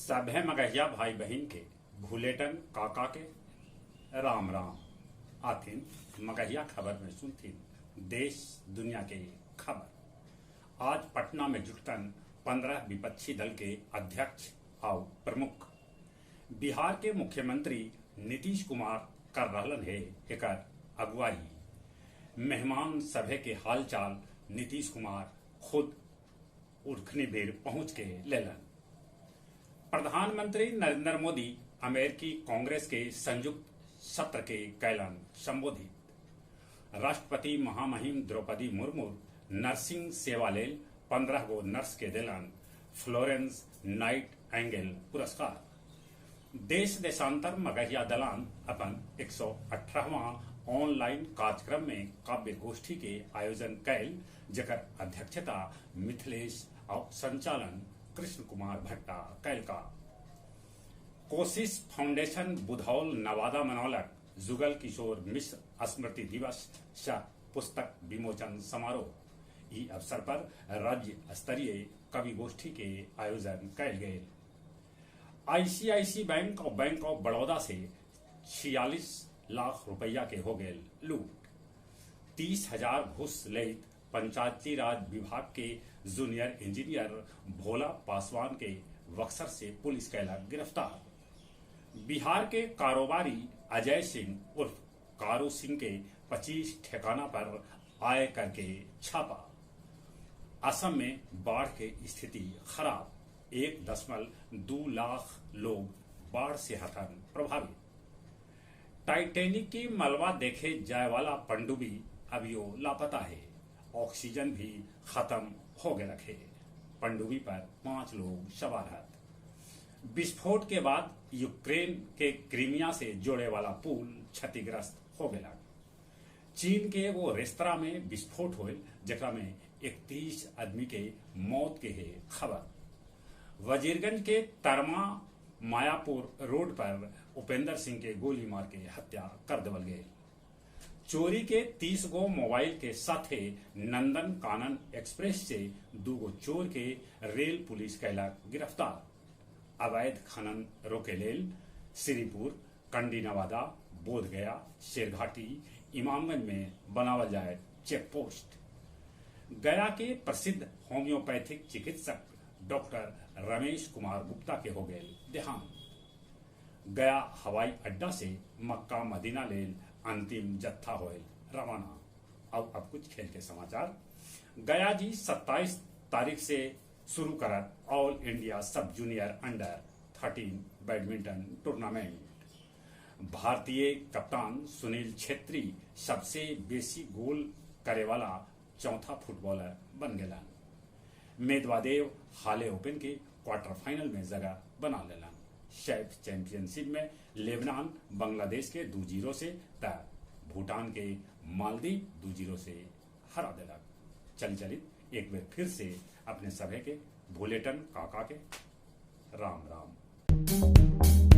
सभे मगहिया भाई बहिन के भुलेटन काका के राम राम। आथिन मगहिया खबर में सुनथिन देश दुनिया के खबर। आज पटना में जुटतन 15 विपक्षी दल के अध्यक्ष आउ प्रमुख। बिहार के मुख्यमंत्री नीतीश कुमार कर रहलन हे एकर अगुवाई। मेहमान सभे के हालचाल नीतीश कुमार खुद उर्खनी भीड़ पहुंच के लेलन। प्रधानमंत्री नरेंद्र मोदी अमेरिकी कांग्रेस के संयुक्त सत्र के कैलन संबोधित। राष्ट्रपति महामहिम द्रौपदी मुर्मू नर्सिंग सेवा लेल 15 गो नर्स के देलन फ्लोरेंस नाइट एंगेल पुरस्कार। देश देशांतर मगहिया दलान अपन 118वां ऑनलाइन कार्यक्रम में काव्य गोष्ठी के आयोजन कैल, जकर अध्यक्षता मिथिलेश और संचालन कृष्ण कुमार भट्टा कैल का। कोशिश फाउंडेशन बुधौल नवादा मनौलक जुगल किशोर मिश्र स्मृति दिवस सह पुस्तक विमोचन समारोह। ई अवसर पर राज्य स्तरीय कवि गोष्ठी के आयोजन कैल गेल। आईसीआईसी बैंक और बैंक ऑफ बड़ौदा से 46 लाख रुपया के हो गेल लूट। 30,000 घूस लेत पंचायती राज विभाग के जूनियर इंजीनियर भोला पासवान के बक्सर से पुलिस कैलक गिरफ्तार। बिहार के कारोबारी अजय सिंह उर्फ कारू सिंह के 25 ठिकाना पर आय करके छापा। असम में बाढ़ के स्थिति खराब, 1.2 लाख लोग बाढ़ से हथन प्रभावित। टाइटैनिक की मलबा देखे जाए वाला पनडुब्बी अभियो लापता है, ऑक्सीजन भी खत्म हो गए रखे। पनडुब्बी पर 5 लोग सवार हत। विस्फोट के बाद यूक्रेन के क्रीमिया से जोड़े वाला पुल क्षतिग्रस्त हो गया। चीन के वो रेस्तरा में विस्फोट होल जकरा में 31 आदमी के मौत के है खबर। वजीरगंज के तरमा मायापुर रोड पर उपेंद्र सिंह के गोली मार के हत्या कर देवल गए। चोरी के 30 गो मोबाइल के साथे नंदन कानन एक्सप्रेस से 2 गो चोर के रेल पुलिस कैलक गिरफ्तार। अवैध खनन रोके लेल श्रीपुर, कंडी नवादा, बोधगया, शेरघाटी, इमामगंज में बनावल जाए चेक पोस्ट। गया के प्रसिद्ध होम्योपैथिक चिकित्सक डॉक्टर रमेश कुमार गुप्ता के हो गए देहांत। गया हवाई अड्डा से मक्का मदीना लेल अंतिम जत्था होयल रवाना। अब कुछ खेल के समाचार। गया जी 27 तारीख से शुरू करत all India sub junior under 13 badminton tournament. भारतीय कप्तान सुनील छेत्री सबसे बेसी गोल करे वाला चौथा फुटबॉलर बन गेलन। मेदवादेव हाले ओपन के क्वार्टर फाइनल में जगह बना लेलन। सैफ चैंपियनशिप में लेबनान बांग्लादेश के 2-0 से त भूटान के मालदीव 2-0 से हरा देलक। चल चलित एक बार फिर से अपने सभे के भुलेटन काका के राम राम।